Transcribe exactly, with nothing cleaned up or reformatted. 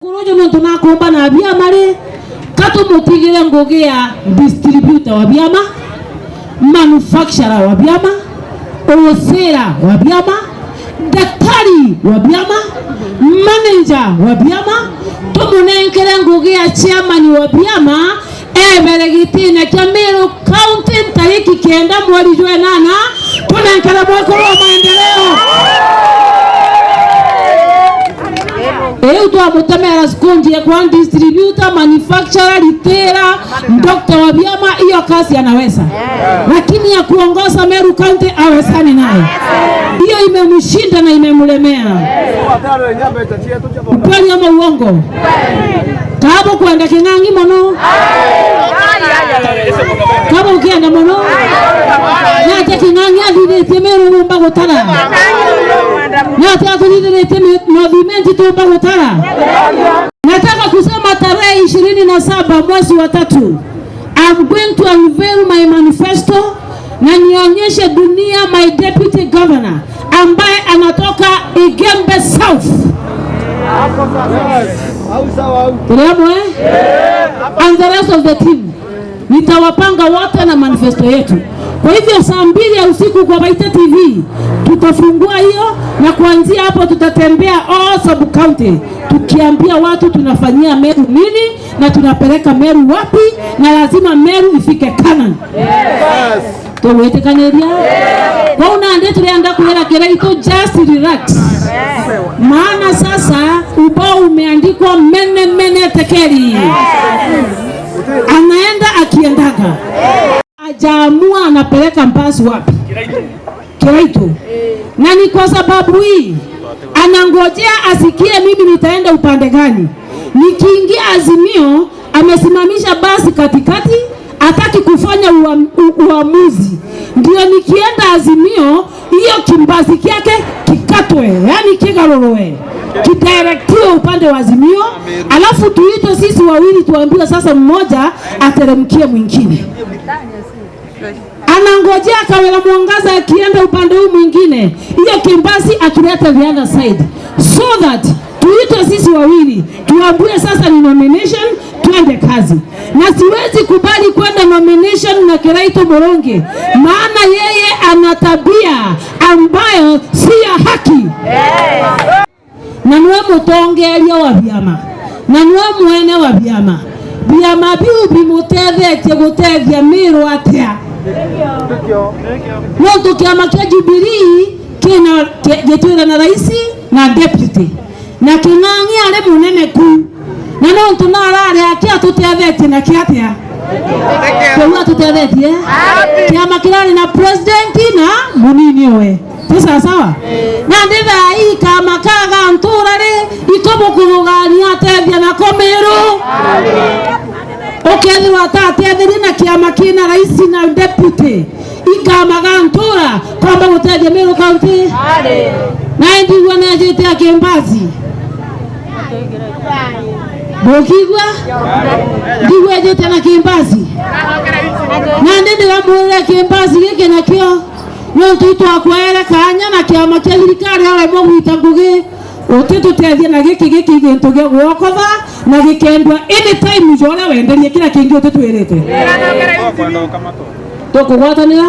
Ruju nontu nakumba na biama ri, ka tumutigire ngugi ya distributor wa biama, manufacturer wa biama, wholesaler wa biama, daktari wa biama, manager wa biama, tumunenkere ngugi ya chairman wa biama, ebere gitine kia Meru County ntariki kenda mweri jwa enana, tunenkere mwekuru wa maendeleo. Riu twamutemera sponge ya kwa distributor, manufacturer, retailer, doctor wa biama, hiyo kazi anaweza. Lakini ya kuongoza Meru County awezani naye. Hiyo imemshinda na imemlemea. Ukweli ama uongo? Kaba ukwenda King'ang'i mono? Kaba ukienda mono? Ni atia King'ang'i athithitie Meru bumba gutara? Ni atia atuthithiritie Mi-, North Imenti tumba gutara? Nataka kusema tarehe ishirini na saba mwezi wa tatu, I'm going to unveil my manifesto na nionyeshe dunia my deputy governor ambaye anatoka Igembe South. Tuliamwe? And the rest of the team. Nitawapanga wote na manifesto yetu. Kwa hivyo saa mbili ya usiku kwa Baite T V tutafungua hiyo, na kuanzia hapo tutatembea all sub county tukiambia watu tunafanyia Meru nini na tunapeleka Meru wapi, na lazima Meru ifike Canaan. Tugwitikaniria? Kwou nandi turienda kwira Kiraitu, just relax. Maana sasa ubao umeandikwa mene mene tekeli. Anaenda akiendaga. Ajaamua anapeleka mbasi wapi? Kiraitu. Na ni kwa sababu hii, anangojea asikie mimi nitaenda upande gani. Nikiingia Azimio, amesimamisha basi katikati, hataki kufanya uam-, u-, uamuzi. Ndio nikienda Azimio, hiyo kimbasi kyake kikatwe, yani kigarurwe, kidirectiwe upande wa Azimio, alafu tuitwe sisi wawili tuambiwe sasa mmoja ateremkie mwingine. Anangojea Kawira Mwangaza akienda upande huu mwingine, hiyo kimbasi akilete the other side, so that tuitwe sisi wawili, tuambiwe sasa ni nomination, twende kazi. Na siwezi kubali kwenda nomination na Kiraitu Murungi, maana yeye ana tabia ambayo si ya haki. Na niwe mutongeria wa biama, na niwe mwene wa biama. Biama biu bimutethetie gutethia Meru atia? Nontu kiama kia Jubilee kina ki-, gitwire na raisi na deputy, na King'ang'i ari munene ku, na nontu narari aki atutethetie na ki atia? Kwou atutethetie kiama kirari na president na munini owe. Ti sawa sawa? Nandi thaa ii kama ka Gantura ri, itubukurugania atethia nako Meru. Ukethirwa atatetherie na kiama kina raisi na deputy, ikama Gantura komba gutethia Meru County? Na ndigua nejite akimbasi. Bukigua? Ndigua ejite na kimbasi. Nandi ndiramwirire kimbasi giki nakio. Nontu itwakwaere kaanya na kiama kia thirikari aremwe gwita ngugi, utitutethia na giki, giki gintu gia gwokotha na gikendua anytime ja uria wenderie kira kingi utitwirite. Tukugwatanira?